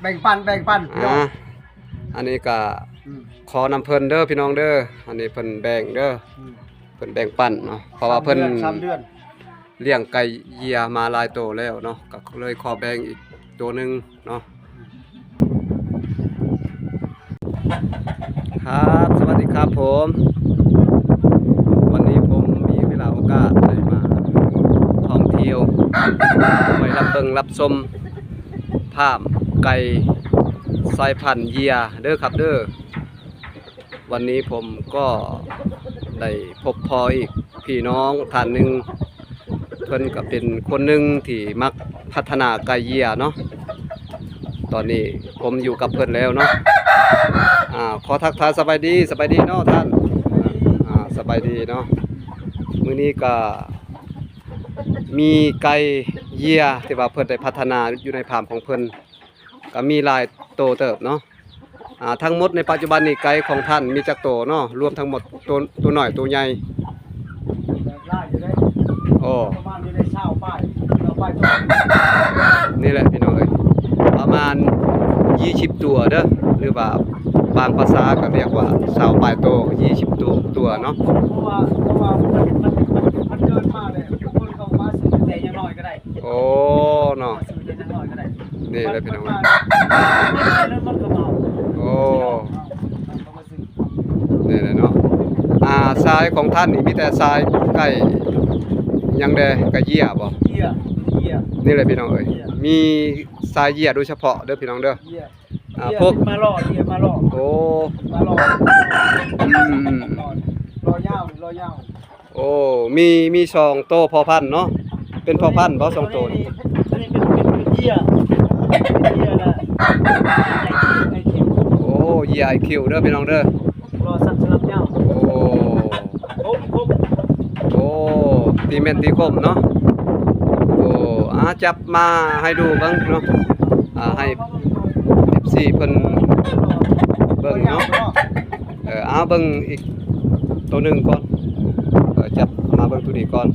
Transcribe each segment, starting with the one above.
ແບ່ງປັນ ແບ່ງປັນ ອ່າ ພີ່ນ້ອງ ອັນນີ້ກະ ອືມ ຂໍນຳເພິ່ນເດີພີ່ນ້ອງເດີ ອັນນີ້ເພິ່ນແບ່ງເດີ ອືມ ເພິ່ນແບ່ງປັນເນາະ ເພາະວ່າເພິ່ນ ສາມເດືອນ ສາມເດືອນ ລ້ຽງໄກ່ເຢຍມາຫຼາຍໂຕແລ້ວເນາະ ກໍເລີຍຂໍແບ່ງອີກໂຕໜຶ່ງເນາະ. ຄັບ ສະຫວັດດີຄັບຜົມ ວັນນີ້ຜົມມີເວລາໂອກາດໄດ້ມາທ່ອງທ່ຽວ ໄປຮັບເບິ່ງຮັບຊົມຟາມໄກ່ສາຍພັນເຢຍເດີຄັບເດີ. ວັນນີ້ຜົມກໍໄດ້ພົບພໍ້ອີກພີ່ນ້ອງທ່ານໜຶ່ງ ເພິ່ນກໍເປັນຄົນໜຶ່ງທີ່ມັກພັດທະນາໄກ່ເຢຍເນາະ ຕອນນີ້ຜົມຢູ່ກັບເພິ່ນແລ້ວເນາະ. ອ່າ ຂໍທັກທາຍສະບາຍດີ ສະບາຍດີເນາະທ່ານ ອ່າ ສະບາຍດີເນາະ. ມື້ນີ້ກໍມີໄກ່ເຢຍທີ່ວ່າເພິ່ນໄດ້ພັດທະນາຢູ່ໃນຟາມຂອງເພິ່ນ ກໍມີຫຼາຍໂຕເຕີບເນາະ. ອ່າ ທັງໝົດໃນປັດຈຸບັນນີ້ໄກ່ຂອງທ່ານມີຈັກໂຕເນາະ ລວມທັງໝົດ ໂຕ ໂຕນ້ອຍໂຕໃຫຍ່? ຫຼາຍຢູ່ເດ້ ໂອ້ ປະມານຢູ່ໃນຊາວປາຍ ຊາວປາຍໂຕ ນີ້ແຫຼະພີ່ນ້ອງເອີຍ ປະມານຊາວປາຍໂຕເດີ ຫຼືວ່າບາງພາສາກໍຮຽກວ່າຊາວປາຍໂຕ ຊາວປາຍໂຕ ຊາວປາຍໂຕເນາະ ເພາະວ່າ ເພາະວ່າມັນ ມັນ ມັນ ມັນເກີດມາແລ້ວ ຄົນເຂົາມາຊື້ແຕ່ຍັງນ້ອຍກໍໄດ້ ໂອ້ ເນາະ ມາຊື້ແຕ່ຍັງນ້ອຍກໍໄດ້ ນີ້ແຫຼະພີ່ນ້ອງ ມັນ ມັນກໍເອົາ ໂອ້ ນີ້ແຫຼະເນາະ. ອ່າ ສາຍຂອງທ່ານນີ້ມີແຕ່ສາຍໄກ່ຫຍັງແດ່ ໄກ່ເຢຍບໍ່? ເຢຍ ເຢຍ ນີ້ແຫຼະພີ່ນ້ອງເອີຍ ເຢຍ ມີສາຍເຢຍໂດຍສະເພາະເດີພີ່ນ້ອງເດີ ເຢຍ ອ່າ ເຢຍ ພວກ ມາລໍ ເຢຍ ມາລໍ ໂອ້ ມາລໍ ອືມ ລໍຍາວ ລໍຍາວ. ໂອ້ ມີ ມີສອງໂຕພໍ່ພັນເນາະ ເປັນພໍ່ພັນບໍ່ສອງໂຕນີ້? ໂຕນີ້ເປັນ ເປັນ ເປັນເຢຍ ເປັນເຢຍນະ ໄອຄິວ ໄອຄິວ ໂອ້ ເຢຍໄອຄິວເດີພີ່ນ້ອງເດີ ລໍສັກສະຫຼັບຍາວ ໂອ້ ຄົບ ຄົບ ໂອ້ ຕີແມ່ນຕີຄົມເນາະ ໂອ້ ອ່າ ຈັບມາໃຫ້ດູເບິ່ງເນາະ ອ່າ ໃຫ້ເອັຟຊີເພິ່ນເບິ່ງເນາະ. ເອີ ເອົາເບິ່ງອີກໂຕໜຶ່ງກ່ອນ ເອີ ຈັບມາເບິ່ງໂຕນີ້ກ່ອນ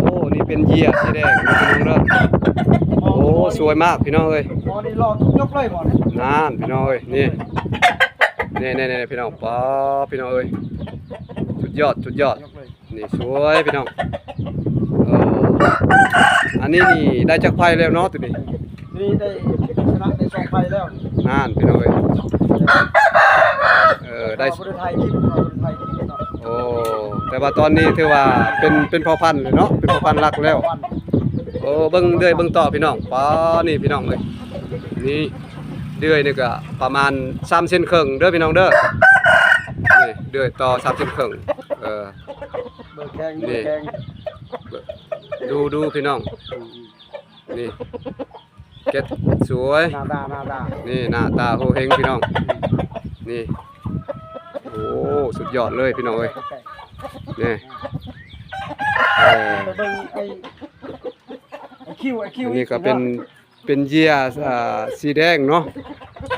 ໂອ້ ນີ້ເປັນເຢຍສີແດງເດີພີ່ນ້ອງເດີ ໂອ້ ສວຍມາກພີ່ນ້ອງເອີຍ ອໍ ນີ້ລໍທຸກຍົກເລີຍບໍ່ນີ້? ນັ້ນພີ່ນ້ອງເອີຍ ນີ້ ນີ້ໆໆ ພີ່ນ້ອງ ປາ ພີ່ນ້ອງເອີຍ ສຸດຍອດ ສຸດຍອດ ຍົກເລີຍ ນີ້ສວຍພີ່ນ້ອງ ເອີ ອັນນີ້ນີ້ໄດ້ຈັກໄຟແລ້ວເນາະໂຕນີ້? ນີ້ໄດ້ ຊະນະໄດ້ສອງໄຟແລ້ວ ນັ້ນພີ່ນ້ອງເອີຍ ເອີ ໄດ້ ບໍ່ໄດ້ຖ່າຍຄລິບເນາະ ບໍ່ໄດ້ຖ່າຍຄລິບເນາະ ໂອ້ ແຕ່ວ່າຕອນນີ້ຖືວ່າເປັນ ເປັນພໍ່ພັນແລ້ວເນາະ ເປັນພໍ່ພັນຫຼັກແລ້ວ ໂອ້ ເບິ່ງເລື້ອຍເບິ່ງຕໍ່ພີ່ນ້ອງ ປາ ນີ້ພີ່ນ້ອງເອີຍ ນີ້ເດືອຍນີ້ກໍປະມານສາມເຊັນເຄິ່ງເດີພີ່ນ້ອງເດີ ນີ້ເດືອຍຕໍ່ສາມເຊັນເຄິ່ງ ເອີ ເບິ່ງແຂ້ງ ເບິ່ງແຂ້ງ ດູ ດູພີ່ນ້ອງ ນີ້ ເກັດສວຍ ໜ້າຕາ ໜ້າຕາ ນີ້ໜ້າຕາໂຫເຮັງພີ່ນ້ອງ ນີ້ ໂອ້ ສຸດຍອດເລີຍພີ່ນ້ອງເອີຍ ນີ້ ເອີ ໄປເບິ່ງໄອ້ ໄອ້ຄິວ ໄອ້ຄິວ ອັນນີ້ກໍເປັນ ເປັນເຢຍ ອ່າ ສີແດງເນາະ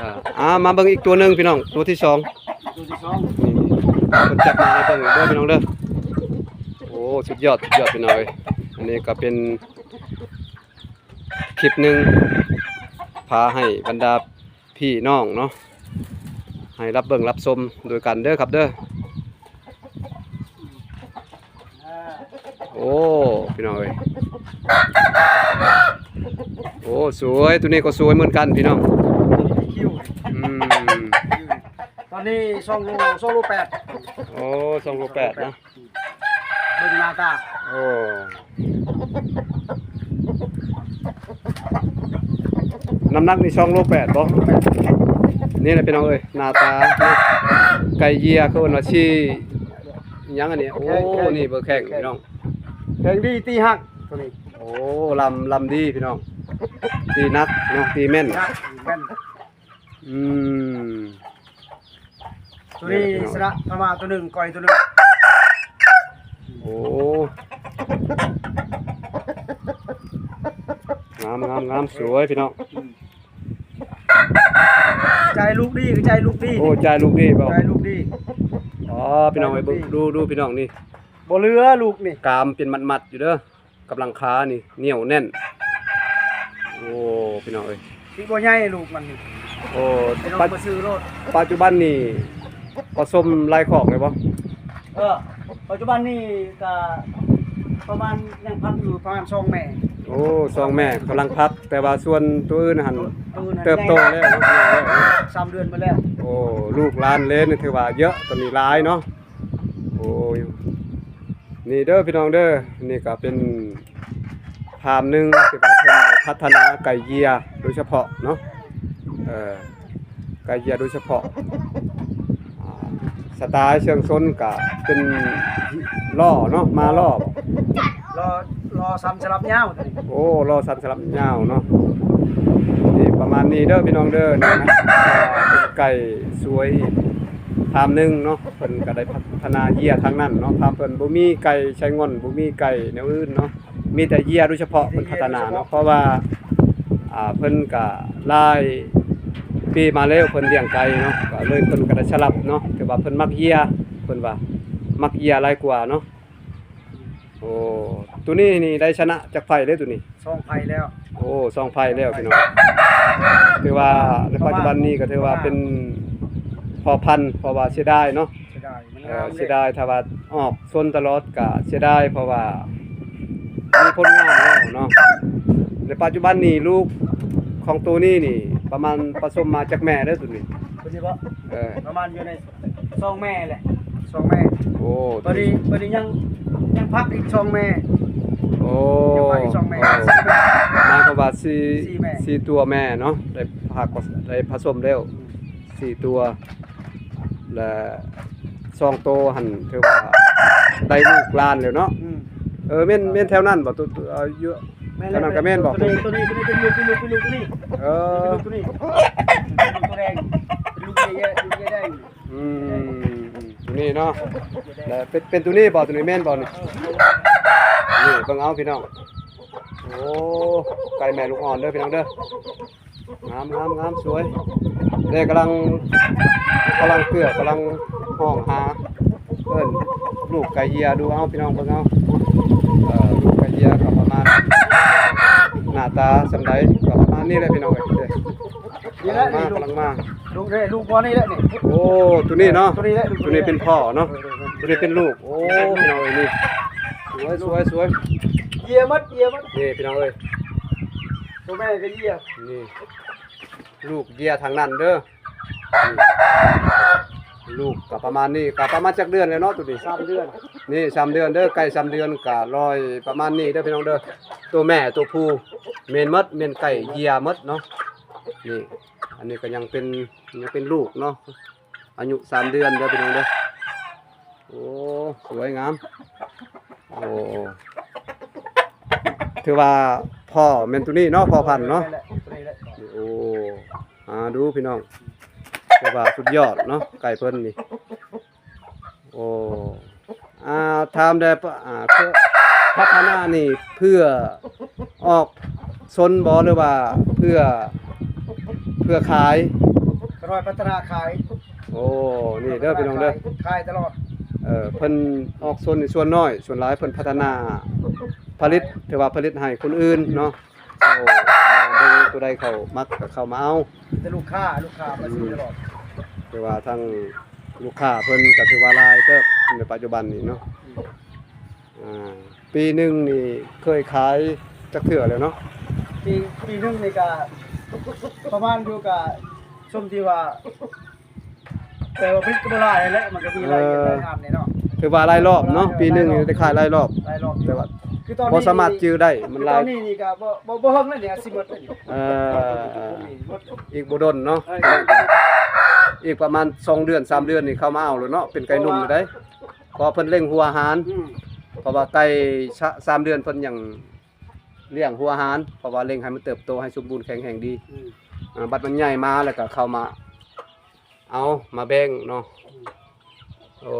ອ່າ ອ່າ ມາເບິ່ງອີກຕົວໜຶ່ງພີ່ນ້ອງ ຕົວທີສອງ ຕົວທີສອງ ນີ້ ນີ້ ເພິ່ນຈັບມາໃຫ້ເບິ່ງເດີພີ່ນ້ອງເດີ ໂອ້ ສຸດຍອດ ສຸດຍອດພີ່ນ້ອງເອີຍ ອັນນີ້ກໍເປັນ ຄລິບໜຶ່ງ ພາໃຫ້ບັນດາພີ່ນ້ອງເນາະ ໃຫ້ຮັບເບິ່ງຮັບຊົມໂດຍກັນເດີຄັບເດີ ໂອ້ ພີ່ນ້ອງເອີຍ ໂອ້ ສວຍ ໂຕນີ້ກໍສວຍເໝືອນກັນພີ່ນ້ອງ ອືມ ຕອນນີ້ສອງໂລ ສອງໂລແປດ ໂອ້ ສອງໂລແປດນະ ເບິ່ງໜ້າຕາ ໂອ້ ນ້ຳໜັກນີ້ສອງໂລແປດບໍ່? ນີ້ແຫຼະພີ່ນ້ອງເອີຍ ໜ້າຕາ ໄກ່ເຢຍ ເຂົາເອີ້ນວ່າສີຫຍັງອັນນີ້ ໂອ້ ແຂ້ງ ແຂ້ງ ນີ້ເບິ່ງແຂ້ງ ແຂ້ງ ພີ່ນ້ອງ ແຂ້ງດີ ຕີຮັກໂຕນີ້ ໂອ້ ລຳ ລຳດີພີ່ນ້ອງ ຕີໜັກເນາະ ຕີແມ່ນ ແມ່ນ ອືມ ໂຕນີ້ຊະນະພະມ້າໂຕໜຶ່ງ ກ່ອຍໂຕໜຶ່ງ ໂອ້ ງາມ ງາມ ງາມ ສວຍພີ່ນ້ອງ ອືມ ຈ່າຍລູກດີ ຈ່າຍລູກດີ ໂອ້ ຈ່າຍລູກດີບໍ່? ຈ່າຍລູກດີ ອໍ ພີ່ນ້ອງເອີຍ ເບິ່ງ ດູ ດູພີ່ນ້ອງນີ້ ບໍ່ເຫຼືອລູກນີ້ ກາມເປັນມັດໆຢູ່ເດີ ກັບຫຼັງຄານີ້ໜຽວແໜ້ນ ໂອ້ ພີ່ນ້ອງເອີຍ ສ ບໍ່ໃຫຍ່ລູກມັນນີ້. ໂອ້ ໄປເອົາມາຊື້ໂລດ. ປັດຈຸບັນນີ້ປະສົມຫຼາຍຄອກແລ້ວບໍ່? ເອີ ປັດຈຸບັນນີ້ກະປະມານ ຍັງພັກຢູ່ປະມານສອງແມ່. ໂອ້ ສອງແມ່ກຳລັງພັກ ແຕ່ວ່າສ່ວນໂຕອື່ນຫັ້ນ ໂຕອື່ນຫັ້ນເຕີບໂຕແລ້ວເນາະ ໃຫຍ່ແລ້ວເນາະ ສາມເດືອນໝົດແລ້ວ. ໂອ້ ລູກຫຼານເລີຍນີ້ຖືວ່າເຍາະ ຕອນນີ້ຫຼາຍເນາະ. ໂອ້ ນີ້ເດີພີ່ນ້ອງເດີ ນີ້ກະເປັນຟາມໜຶ່ງທີ່ວ່າເພິ່ນໄດ້ພັດທະນາໄກ່ເຢຍໂດຍສະເພາະເນາະ ເອີ ໄກ່ເຢຍໂດຍສະເພາະ. ອາ ສະໄຕເຊື່ອງຊົນກະເປັນລໍ້ເນາະ ມ້າລໍ້. ລໍ້ ລໍ້ສາມສະຫຼັບຍາວໂຕນີ້. ໂອ້ ລໍ້ສາມສະຫຼັບຍາວເນາະ. ນີ້ປະມານນີ້ເດີພີ່ນ້ອງເດີ ນີ້ນະ ເປັນໄກ່ສວຍຟາມໜຶ່ງເນາະ. ເພິ່ນກະໄດ້ພັດທະນາເຢຍທາງນັ້ນເນາະ ພາມເພິ່ນບໍ່ມີໄກ່ໄຊງ່ອນ ບໍ່ມີໄກ່ແນວອື່ນເນາະ ມີແຕ່ເຢຍໂດຍສະເພາະເພິ່ນພັດທະນາເນາະ. ເພາະວ່າ ອາ ເພິ່ນກະຫຼາຍປີມາແລ້ວ ເພິ່ນລ້ຽງໄກ່ເນາະ ກະເລີຍເພິ່ນກະໄດ້ສະຫຼັບເນາະ ແຕ່ວ່າເພິ່ນມັກເຢຍ ເພິ່ນວ່າມັກເຢຍຫຼາຍກວ່າເນາະ. ໂອ້ ໂຕນີ້ນີ້ໄດ້ຊະນະຈັກໄຟເດ້ໂຕນີ້? ສອງໄຟແລ້ວ. ໂອ້ ສອງໄຟແລ້ວພີ່ນ້ອງ ຖືວ່າໃນປັດຈຸບັນນີ້ກະຖືວ່າເປັນພໍ່ພັນ ເພາະວ່າເສຍດາຍເນາະ ເສຍດາຍ ມັນງາມເດ້ ເອີ ເສຍດາຍ ຖ້າວ່າອອກຊົນຕະຫຼອດກະເສຍດາຍ ເພາະວ່າມີຜົນງາມແລ້ວເນາະ. ໃນປັດຈຸບັນນີ້ລູກຂອງໂຕນີ້ນີ້ປະມານປະສົມມາຈັກແມ່ເດີໂຕນີ້? ໂຕນີ້ບໍ່? ເອີ ປະມານຢູ່ໃນ ສອງແມ່ແຫຼະ ສອງແມ່. ໂອ້ ໂຕນີ້ ໂຕນີ້ຍັງ ຍັງພັກອີກສອງແມ່. ໂອ້ ຍັງພັກອີກສອງແມ່ ໂອ້ ສີ່ແມ່ ໝາຍຄວາມວ່າສີ່ ສີ່ແມ່ ສີ່ຕົວແມ່ເນາະ ໄດ້ພັກ ໄດ້ປະສົມແລ້ວ ອືມ ສີ່ຕົວ ແລະ ສອງໂຕຫັ້ນຖືວ່າໄດ້ລູກຫຼານແລ້ວເນາະ. ອືມ ເອີ ແມ່ນ ແມ່ນແຖວນັ້ນບໍ່? ໂຕ ໂຕ ເອີ ຢູ່ ແມ່ນ ແຖວນັ້ນກະແມ່ນບໍ່? ໂຕນີ້ ໂຕນີ້ ໂຕນີ້ເປັນລູກ ເປັນລູກ ເປັນລູກ ເປັນລູກໂຕນີ້. ເອີ ເປັນລູກໂຕນີ້ ເປັນລູກໂຕແດງ ເປັນລູກໃຫຍ່ ລູກໃຫຍ່ແດງ. ອືມ ໂຕນີ້ເນາະ ແລະ ເປັນ ເປັນໂຕນີ້ບໍ່? ໂຕນີ້ແມ່ນບໍ່ນີ້? ນີ້ເບິ່ງເອົາພີ່ນ້ອງ. ໂອ້ ໄກ່ແມ່ລູກອ່ອນເດີພີ່ນ້ອງເດີ ງາມ ງາມ ງາມ ສວຍ. ແລະ ກຳລັງ ກຳລັງເກືອ ກຳລັງຮ້ອງຫາ ເອີ້ນລູກໄກ່ເຢຍ ດູເອົາພີ່ນ້ອງເບິ່ງເອົາ. ເອີ ລູກໄກ່ເຢຍກະປະມານ ໜ້າຕາສ່ຳໃດກະປະມານນີ້ແຫຼະພີ່ນ້ອງເອີຍ. ນີ້ແຫຼະ ກຳລັງມາ ນີ້ລູກ ກຳລັງມາ ລູກເດ້ ລູກບໍ່ນີ້ແຫຼະນີ້. ໂອ້ ໂຕນີ້ເນາະ ໂຕນີ້ແຫຼະ ໂຕນີ້ເປັນພໍ່ເນາະ ເອີ ໂຕນີ້ເປັນລູກ. ໂອ້ ພີ່ນ້ອງເອີຍ ນີ້ ສວຍ ສວຍ ສວຍ ເຢຍໝົດ ເຢຍໝົດ ນີ້ພີ່ນ້ອງເອີຍ ໂຕແມ່ກະເຢຍ. ນີ້ ລູກເຢຍທັງນັ້ນເດີ. ນີ້ ລູກກະປະມານນີ້ ກະປະມານຈັກເດືອນແລ້ວເນາະໂຕນີ້? ສາມເດືອນ. ນີ້ ສາມເດືອນເດີ ໄກ່ສາມເດືອນກະລອຍປະມານນີ້ເດີພີ່ນ້ອງເດີ. ໂຕແມ່ໂຕຜູ້ເມນໝົດ ເມນໄກ່ເຢຍໝົດເນາະ. ນີ້ ອັນນີ້ກະຍັງເປັນ ຍັງເປັນລູກເນາະ ອາຍຸສາມເດືອນເດີພີ່ນ້ອງເດີ. ໂອ້ ສວຍງາມ. ໂອ້ ຖືວ່າພໍ່ແມ່ນໂຕນີ້ເນາະ ພໍ່ພັນເນາະ. ໂອ້ ອາ ດູພີ່ນ້ອງ ຖືວ່າສຸດຍອດເນາະ ໄກ່ເພິ່ນນີ້. ໂອ້ ອາ ຖາມແດ່ ອາ ພັດທະນານີ້ເພື່ອອອກຊົນບໍ່ ຫຼືວ່າເພື່ອ ເພື່ອຂາຍ? ກະນ້ອຍພັດທະນາຂາຍ. ໂອ້ ນີ້ເດີພີ່ນ້ອງເດີ ຂາຍຕະຫຼອດ. ເອີ ເພິ່ນອອກຊົນນີ້ສ່ວນນ້ອຍ ສ່ວນຫຼາຍເພິ່ນພັດທະນາຜະລິດ ຖືວ່າຜະລິດໃຫ້ຄົນອື່ນເນາະ. ໂອ້ ເບິ່ງໂຕໃດເຂົາມັກກະເຂົ້າມາເອົາ ແຕ່ລູກຄ້າ ລູກຄ້າມາຊື້ຕະຫຼອດ. ແຕ່ວ່າທາງລູກຄ້າເພິ່ນກະຖືວ່າຫຼາຍເຕີບໃນປັດຈຸບັນນີ້ເນາະ. ອືມ ອາ ປີໜຶ່ງນີ້ເຄີຍຂາຍຈັກເທື່ອແລ້ວເນາະ? ປີ ປີໜຶ່ງນີ້ກະປະມານຢູ່ກະ ສົມທີ່ວ່າ ແຕ່ວ່າຜະລິດກະບໍ່ຫຼາຍຫັ້ນແຫຼະ ມັນກະມີລາຍ ເອີ ລາຍຮັບແນ່ເນາະ. ຖືວ່າຫຼາຍລອບເນາະ ປີໜຶ່ງນີ້ໄດ້ຂາຍຫຼາຍລອບ. ຫຼາຍລອບ ແຕ່ວ່າ ຄືຕອນນີ້ບໍ່ສາມາດຈື່ໄດ້ ມັນຫຼາຍ. ຕອນນີ້ນີ້ກະບໍ່ ບໍ່ ບໍ່ເຖິງແລ້ວນີ້ ອາດຊິໝົດແລ້ວນີ້. ເອີ ອີກບໍ່ດົນເນາະ. ເອີ ອີກປະມານສອງເດືອນ ສາມເດືອນນີ້ເຂົ້າມາເອົາໂລດເນາະ ເປັນໄກ່ໜຸ່ມຢູ່ໃດ໋ ເພາະວ່າເພິ່ນເລັ່ງຫົວອາຫານ. ອືມ ເພາະວ່າໄກ່ສາມເດືອນເພິ່ນຍັງລ້ຽງຫົວອາຫານ ເພາະວ່າເລັ່ງໃຫ້ມັນເຕີບໂຕໃຫ້ສົມບູນແຂງແຮງດີ. ອືມ ອາ ບັດມັນໃຫຍ່ມາແລ້ວກະເຂົ້າມາ ເອົາມາແບ່ງເນາະ. ໂອ້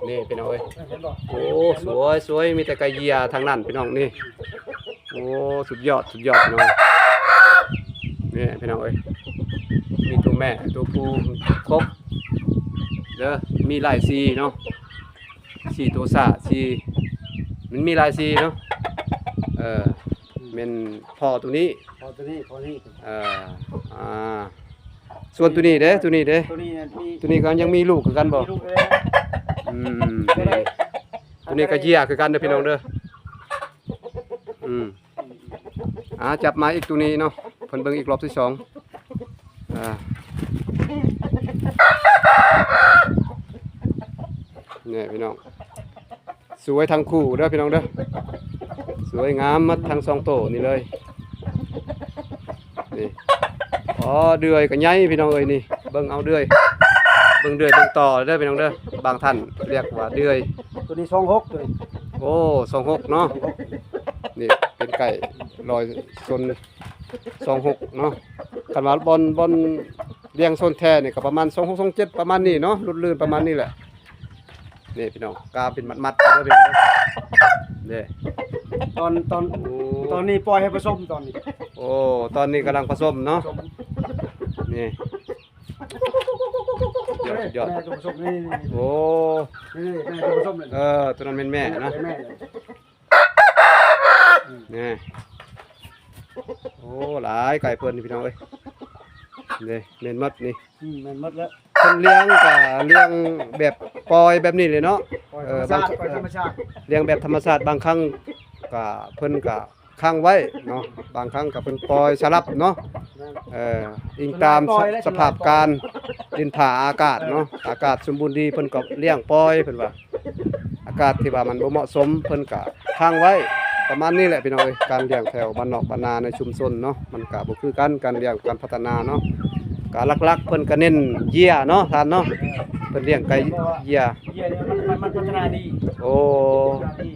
ນີ້ພີ່ນ້ອງເອີຍ ເຫັນບໍ່? ໂອ້ ສວຍ ສວຍ ມີແຕ່ໄກ່ເຢຍທັງນັ້ນພີ່ນ້ອງນີ້. ໂອ້ ສຸດຍອດ ສຸດຍອດພີ່ນ້ອງ. ນີ້ພີ່ນ້ອງເອີຍ ມີໂຕແມ່ໂຕຜູ້ຄົບເດີ ມີຫຼາຍສີເນາະ ສີໂຕສາ ສີ ມັນມີຫຼາຍສີເນາະ. ເອີ ເປັນພໍ່ໂຕນີ້ ພໍ່ໂຕນີ້ ພໍ່ນີ້ ເອີ ອ່າ ສ່ວນໂຕນີ້ເດ້ ໂຕນີ້ເດ້ ໂຕນີ້ນະ ໂຕນີ້ກໍຍັງມີລູກຄືກັນບໍ່? ມີລູກແລ້ວ ອືມ ໂຕນີ້ກໍເຢຍຄືກັນເດີພີ່ນ້ອງເດີ ອືມ ອ່າ ຈັບມາອີກໂຕນີ້ເນາະ ເພິ່ນເບິ່ງອີກລອບທີສອງ ອ່າ ນີ້ພີ່ນ້ອງ ສວຍທັງຄູ່ເດີພີ່ນ້ອງເດີ ສວຍງາມໝົດທັງສອງໂຕນີ້ເລີຍ ນີ້ ອໍ ເດືອຍກໍໃຫຍ່ພີ່ນ້ອງເອີຍ ນີ້ ເບິ່ງເອົາເດືອຍ ເບິ່ງເດືອຍເບິ່ງຕໍ່ເດີພີ່ນ້ອງເດີ ບາງທ່ານຮຽກວ່າເດືອຍ ໂຕນີ້ສອງຫົກ ໂຕນີ້ ໂອ້ ສອງຫົກເນາະ ສອງຫົກ ນີ້ເປັນໄກ່ລອຍຊົນ ສອງຫົກເນາະ ຄັນວ່າບ່ອນ ບ່ອນລ້ຽງຊົນແທ້ນີ້ກໍປະມານສອງຫົກ ສອງເຈັດ ປະມານນີ້ເນາະ ລຸດລື່ນປະມານນີ້ແຫຼະ ນີ້ພີ່ນ້ອງ ກາເປັນມັດໆເດີພີ່ນ້ອງເດີ ເດ້ ຕອນ ຕອນ ໂອ້ ຕອນນີ້ປ່ອຍໃຫ້ປະສົມຕອນນີ້ ໂອ້ ຕອນນີ້ກຳລັງປະສົມເນາະ ປະສົມ ນີ້ ຍອດ ຍອດ ແມ່ກໍປະສົມ ນີ້ ນີ້ ໂອ້ ນີ້ ແມ່ກໍປະສົມ ເອີ ໂຕນັ້ນແມ່ນແມ່ເນາະ ແມ່ ນີ້ ໂອ້ ຫຼາຍໄກ່ເພິ່ນນີ້ພີ່ນ້ອງເອີຍ ນີ້ແມ່ນໝົດນີ້ ອືມ ແມ່ນໝົດແລ້ວ ເພິ່ນລ້ຽງກໍລ້ຽງແບບປ່ອຍແບບນີ້ເລີຍເນາະ ປ່ອຍ ເອີ ທຳມະຊາດ ບາງ ປ່ອຍທຳມະຊາດ ລ້ຽງແບບທຳມະຊາດ ບາງຄັ້ງກໍເພິ່ນກໍຂັງໄວ້ເນາະ ບາງຄັ້ງກໍເພິ່ນປ່ອຍສະຫຼັບເນາະ ແມ່ນ ເອີ ອີງຕາມ ສ່ວນຫຼາຍປ່ອຍແຫຼະ ສະ ສະພາບການ ດິນຟ້າອາກາດເນາະ ເອີ ອາກາດສົມບູນດີ ເພິ່ນກໍລ້ຽງປ່ອຍ ເພິ່ນວ່າ ອາກາດທີ່ວ່າມັນບໍ່ເໝາະສົມ ເພິ່ນກະຂັງໄວ້ ປະມານນີ້ແຫຼະພີ່ນ້ອງເອີຍ ການລ້ຽງແຖວບ້ານນອກບ້ານນາໃນຊຸມຊົນເນາະ ມັນກະບໍ່ຄືກັນ ການລ້ຽງ ການພັດທະນາເນາະ ກະຫຼັກໆ ເພິ່ນກະເນັ້ນເຢຍເນາະທ່ານເນາະ ເພິ່ນລ້ຽງໄກ່ເຢຍ ເຢຍນີ້ມັນ ມັນ ມັນພັດທະນາດີ ໂອ້ ພັດທະນາດີ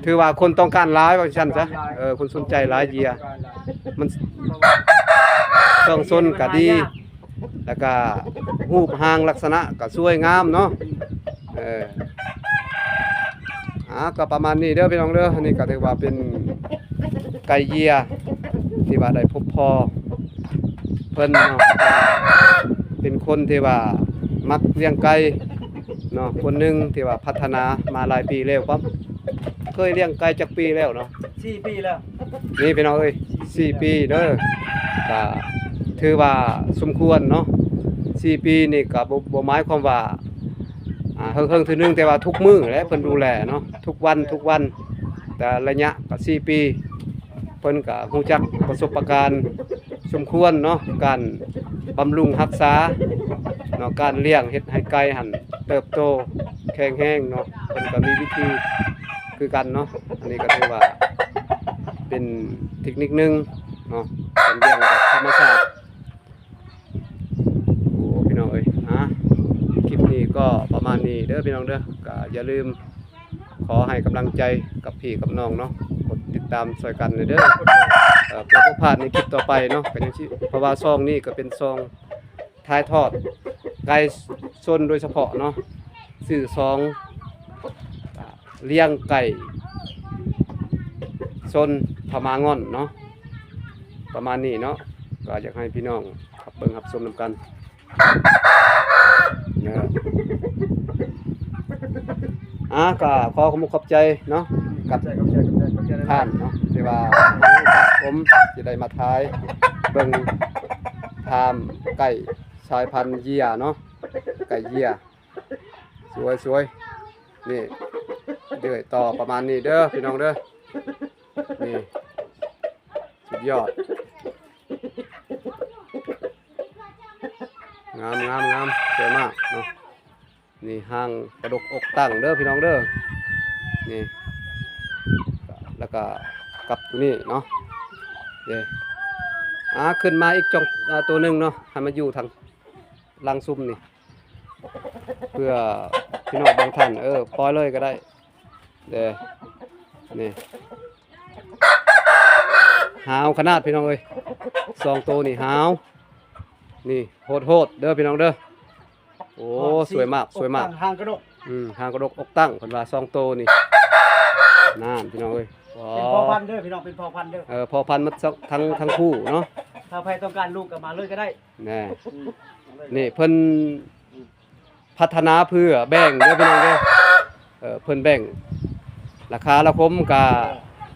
ຖືວ່າຄົນຕ້ອງການຫຼາຍວ່າຊັ້ນຊະ ຕ້ອງການຫຼາຍ ເອີ ຄົນສົນໃຈຫຼາຍເຢຍ ຕ້ອງການຫຼາຍ ມັນ ເພາະວ່າ ເຄື່ອງຊົນກະດີ ເຢຍນີ້ມັນຫາຍາກ ແລ້ວກະຮູບຮ່າງລັກສະນະກະສວຍງາມເນາະ ເອີ ອ່າ ກໍປະມານນີ້ເດີພີ່ນ້ອງເດີ ອັນນີ້ກໍຖືວ່າເປັນໄກ່ເຢຍທີ່ວ່າໄດ້ພົບພໍ້ເພິ່ນເນາະ ເປັນຄົນທີ່ວ່າມັກລ້ຽງໄກ່ເນາະ ຄົນໜຶ່ງທີ່ວ່າພັດທະນາມາຫຼາຍປີແລ້ວ ປະ ເຄີຍລ້ຽງໄກ່ຈັກປີແລ້ວເນາະ? ສີ່ປີແລ້ວ ນີ້ພີ່ນ້ອງເອີຍ ສີ່ປີເດີ ກໍຖືວ່າສົມຄວນເນາະ ສີ່ປີນີ້ກໍບໍ່ ບໍ່ໝາຍຄວາມວ່າ ອ່າ ເຫິງໆ ເທື່ອໜຶ່ງ ແຕ່ວ່າທຸກມື້ແຫຼະເພິ່ນດູແລເນາະ ທຸກວັນ ທຸກວັນ ແຕ່ໄລຍະກໍສີ່ປີ ເພິ່ນກໍຮູ້ຈັກປະສົບປະການສົມຄວນເນາະ ການບຳລຸງຮັກສາເນາະ ການລ້ຽງເຮັດໃຫ້ໄກ່ຫັ້ນເຕີບໂຕແຂງແຮງເນາະ ເພິ່ນກໍມີວິທີຄືກັນເນາະ ອັນນີ້ກໍຖືວ່າເປັນເທັກນິກໜຶ່ງເນາະ ເປັນເລື່ອງແບບທຳມະຊາດ. ໂອ້ ພີ່ນ້ອງເອີຍ ອ່າ ຄລິບນີ້ກໍປະມານນີ້ເດີພີ່ນ້ອງເດີ ກໍຢ່າລືມ ຂໍໃຫ້ກຳລັງໃຈກັບພີ່ກັບນ້ອງເນາະ ກົດຕິດຕາມຊ່ອຍກັນເດີ ເອີ ເພື່ອບໍ່ພາດໃນຄລິບຕໍ່ໄປເນາະ ກໍຍັງຊິ ເພາະວ່າຊ່ອງນີ້ກໍເປັນຊ່ອງຖ່າຍທອດໄກ່ຊົນໂດຍສະເພາະເນາະ ຊື່ຊ່ອງ ອ່າ ລ້ຽງໄກ່ຊົນພະມ້າງ່ອນເນາະ ປະມານນີ້ເນາະ ກໍຢາກໃຫ້ພີ່ນ້ອງຮັບເບິ່ງຮັບຊົມນຳກັນ. ເອີ ອ່າ ກໍຂໍຂອບອົກຂອບໃຈເນາະ ກັບ ຂອບໃຈ ຂອບໃຈ ຂອບໃຈ ຂອບໃຈຫຼາຍໆ ທ່ານເນາະ ທີ່ວ່າໃຫ້ໂອກາດຜົມຊິໄດ້ມາຖ່າຍເບິ່ງຟາມໄກ່ສາຍພັນເຢຍເນາະ ໄກ່ເຢຍ ສວຍໆ ນີ້ ເລື້ອຍຕໍ່ປະມານນີ້ເດີພີ່ນ້ອງເດີ ນີ້ ສຸດຍອດ ງາມໆໆ ສວຍມາກເນາະ ນີ້ຮ່າງກະດົກອົກຕັ້ງເດີພີ່ນ້ອງເດີ ນີ້ ແລ້ວກະກັບໂຕນີ້ເນາະ ເດ້ ອ່າ ຂຶ້ນມາອີກຈອງ ອ່າ ໂຕໜຶ່ງເນາະ ໃຫ້ມາຢູ່ທາງຫຼັງຊຸມນີ້ ເພື່ອພີ່ນ້ອງບາງທ່ານ ເອີ ປ່ອຍເລີຍກໍໄດ້ເດີ ນີ້ ຫາວຂະໜາດພີ່ນ້ອງເອີຍ ສອງໂຕນີ້ຫາວ ນີ້ໂຫດໆເດີພີ່ນ້ອງເດີ ໂອ້ ສວຍມາກ ສວຍມາກ ຫົວສີ່ ຫົກຕັ້ງ ຫາງກະດົກ ອືມ ຫາງກະດົກອົກຕັ້ງ ເພິ່ນວ່າສອງໂຕນີ້ ນັ້ນພີ່ນ້ອງເອີຍ ເປັນພໍ່ພັນເດີພີ່ນ້ອງ ເປັນພໍ່ພັນເດີ ເອີ ພໍ່ພັນໝົດທັງ ທັງຄູ່ເນາະ ຖ້າໃຜຕ້ອງການລູກກໍມາເລີຍກໍໄດ້ ແນ່ ອືມ ນີ້ເພິ່ນ ອືມ ພັດທະນາເພື່ອແບ່ງເດີພີ່ນ້ອງເດີ ເອີ ເພິ່ນແບ່ງລາຄາລະຄົມກະ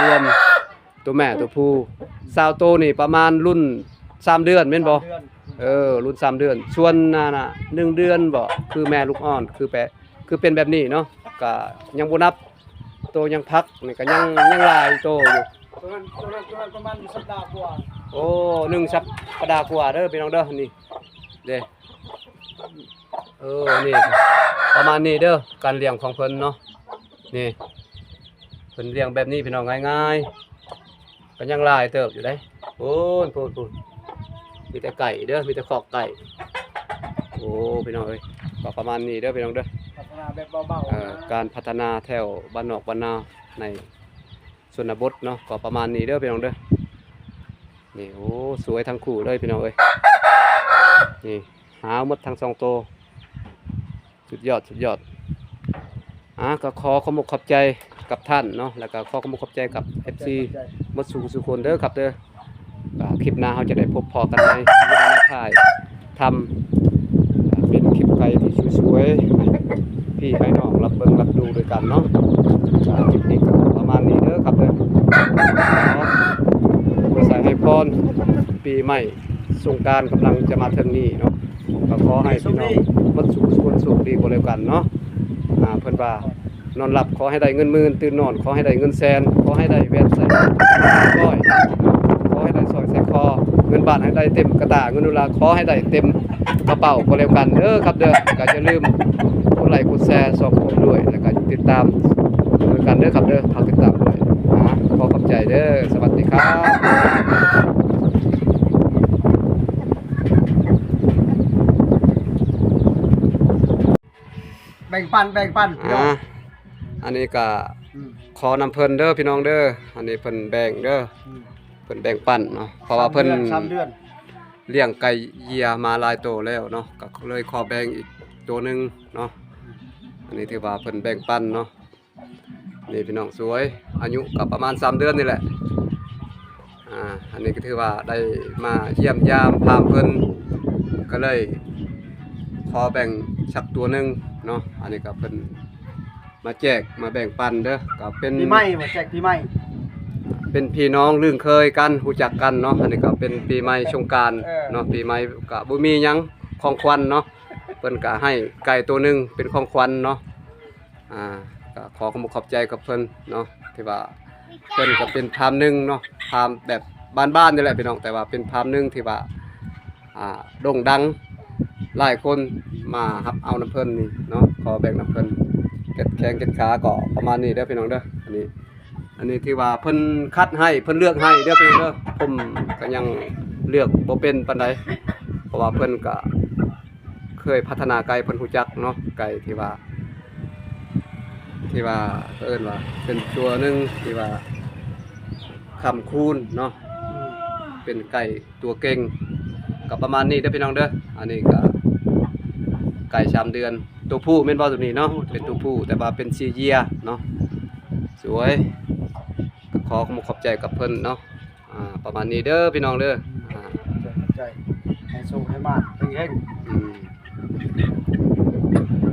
ລວມ ໂຕແມ່ໂຕຜູ້ ຊາວໂຕນີ້ປະມານລຸ້ນສາມເດືອນແມ່ນບໍ່? ສາມເດືອນ ເອີ ລຸ້ນສາມເດືອນ. ສ່ວນນັ້ນນະ ໜຶ່ງເດືອນບໍ່? ຄືແມ່ລູກອ່ອນ ຄືແປ ຄືເປັນແບບນີ້ເນາະ ກະຍັງບໍ່ນັບໂຕຍັງພັກນີ້ ກະຍັງ ຍັງຫຼາຍໂຕຢູ່. ໂຕນັ້ນ ໂຕນັ້ນ ໂຕນັ້ນປະມານສັບດາກວ່າ. ໂອ້ ໜຶ່ງສັບປະດາກວ່າເດີພີ່ນ້ອງເດີ ນີ້ເດ້. ເອີ ນີ້ ປະມານນີ້ເດີ ການລ້ຽງຂອງເພິ່ນເນາະ. ນີ້ ເພິ່ນລ້ຽງແບບນີ້ພີ່ນ້ອງ ງ່າຍໆ ກໍຍັງຫຼາຍເຕີບຢູ່ເດ້. ໂອ້ນ ໂພດ ໂພດ ມີແຕ່ໄກ່ເດີ ມີແຕ່ຄອກໄກ່. ໂອ້ ພີ່ນ້ອງເອີຍ ກໍປະມານນີ້ເດີພີ່ນ້ອງເດີ ພັດທະນາແບບເບົາໆ ເອີ ນະ ການພັດທະນາແຖວບ້ານນອກບ້ານນາໃນ ຊົນນະບົດເນາະ ກໍປະມານນີ້ເດີພີ່ນ້ອງເດີ. ນີ້ ໂອ້ ສວຍທັງຄູ່ເລີຍພີ່ນ້ອງເອີຍ. ນີ້ ຫາວໝົດທັງສອງໂຕ ສຸດຍອດ ສຸດຍອດ. ອ່າ ກໍຂໍຂອບອົກຂອບໃຈກັບທ່ານເນາະ ແລ້ວກໍຂໍຂອບອົກຂອບໃຈກັບ ເອັຟຊີ ໝົດສູ່ ສູ່ຄົນເດີຄັບເດີ. ກໍຄລິບໜ້າເຮົາຈະໄດ້ພົບພໍ້ກັນໃໝ່ ທີ່ຈະມາຖ່າຍທຳ ເປັນຄລິບໄກ່ທີ່ສວຍໆ ໃຫ້ພີ່ໃຫ້ນ້ອງຮັບເບິ່ງຮັບດູດ້ວຍກັນເນາະ. ຄລິບນີ້ກໍປະມານນີ້ເດີຄັບເດີ. ຂໍອວຍໄຊໃຫ້ພອນປີໃໝ່ສົງການກຳລັງຈະມາເຖິງນີ້ເນາະ ກໍຂໍໃຫ້ພີ່ນ້ອງໝົດສູ່ ສູ່ຄົນໂຊກດີກໍແລ້ວກັນເນາະ. ອ່າ ເພິ່ນວ່າ ນອນຫຼັບຂໍໃຫ້ໄດ້ເງິນໝື່ນ ຕື່ນນອນຂໍໃຫ້ໄດ້ເງິນແສນ ຂໍໃຫ້ໄດ້ແຫວນໃສ່ຮ້ອຍ ຂໍໃຫ້ໄດ້ສ້ອຍໃສ່ຄໍ ເງິນບາດໃຫ້ໄດ້ເຕັມກະຕ່າ ເງິນໂດລາຂໍໃຫ້ໄດ້ເຕັມກະເປົາກໍແລ້ວກັນເດີຄັບເດີ. ກໍຢ່າລືມກົດໄລກົດແຊຊ່ອງຜົມດ້ວຍ ແລ້ວກໍຕິດຕາມດ້ວຍກັນເດີຄັບເດີ ຝາກຕິດຕາມດ້ວຍ. ອ່າ ຂໍຂອບໃຈເດີ ສະຫວັດດີຄັບ. ແບ່ງປັນ ແບ່ງປັນ ອ່າ ອັນນີ້ກະ ອືມ ຂໍນຳເພິ່ນເດີພີ່ນ້ອງເດີ ອັນນີ້ເພິ່ນແບ່ງເດີ ອືມ ເພິ່ນແບ່ງປັນເນາະ ເພາະວ່າເພິ່ນ ສາມເດືອນ ສາມເດືອນ ລ້ຽງໄກ່ເຢຍມາຫຼາຍໂຕແລ້ວເນາະ ກໍເລີຍຂໍແບ່ງອີກໂຕໜຶ່ງເນາະ ອືມ ອັນນີ້ຖືວ່າເພິ່ນແບ່ງປັນເນາະ. ນີ້ພີ່ນ້ອງສວຍ ອາຍຸກໍປະມານສາມເດືອນນີ້ແຫຼະ. ອ່າ ອັນນີ້ກໍຖືວ່າໄດ້ມາຢ້ຽມຢາມຖາມເພິ່ນ ກໍເລີຍຂໍແບ່ງສັກຕົວໜຶ່ງເນາະ. ອັນນີ້ກໍເພິ່ນມາແຈກມາແບ່ງປັນເດີ ກໍເປັນປີໃໝ່ ມາແຈກປີໃໝ່ ເປັນພີ່ນ້ອງລຶ້ງເຄີຍກັນ ຮູ້ຈັກກັນເນາະ. ອັນນີ້ກໍເປັນປີໃໝ່ສົງການ ເອີ ເນາະ ປີໃໝ່ກໍບໍ່ມີຫຍັງ ຂອງຂວັນເນາະ ເພິ່ນກໍໃຫ້ໄກ່ໂຕໜຶ່ງເປັນຂອງຂວັນເນາະ. ອ່າ ກໍຂໍຂອບອົກຂອບໃຈກັບເພິ່ນເນາະ ທີ່ວ່າເພິ່ນກໍເປັນພາມໜຶ່ງເນາະ ພາມແບບບ້ານໆນີ້ແຫຼະພີ່ນ້ອງ ແຕ່ວ່າເປັນພາມໜຶ່ງທີ່ວ່າ ອ່າ ໂດ່ງດັງ ຫຼາຍຄົນມາຮັບເອົານຳເພິ່ນນີ້ເນາະ ຂໍແບ່ງນຳເພິ່ນ ແຂ້ງແຂນຂາກໍປະມານນີ້ເດີພີ່ນ້ອງເດີ. ອັນນີ້ ອັນນີ້ຖືວ່າເພິ່ນຄັດໃຫ້ ເພິ່ນເລືອກໃຫ້ເດີພີ່ນ້ອງເດີ ຜົມກໍຍັງເລືອກບໍ່ເປັນປານໃດ ເພາະວ່າເພິ່ນກໍ ເຄີຍພັດທະນາໄກ່ ເພິ່ນຮູ້ຈັກເນາະ ໄກ່ທີ່ວ່າ ທີ່ວ່າເອີ້ນວ່າເປັນຕົວໜຶ່ງທີ່ວ່າຄ້ຳຄູນເນາະ ອືມ ເປັນໄກ່ຕົວເກັ່ງ ກໍປະມານນີ້ເດີພີ່ນ້ອງເດີ. ອັນນີ້ກໍໄກ່ສາມເດືອນ ຕົວຜູ້ແມ່ນບໍ່ ຕົວນີ້ເນາະ ເປັນຕົວຜູ້ ແຕ່ວ່າເປັນສີເຢຍເນາະ ສວຍ ກໍຂໍຂອບອົກຂອບໃຈກັບເພິ່ນເນາະ. ອ່າ ປະມານນີ້ເດີພີ່ນ້ອງເດີ ອ່າ ໃຈ ໃຈ ໃຫ້ໂຊກໃຫ້ໝານເຮັງໆ ອືມ.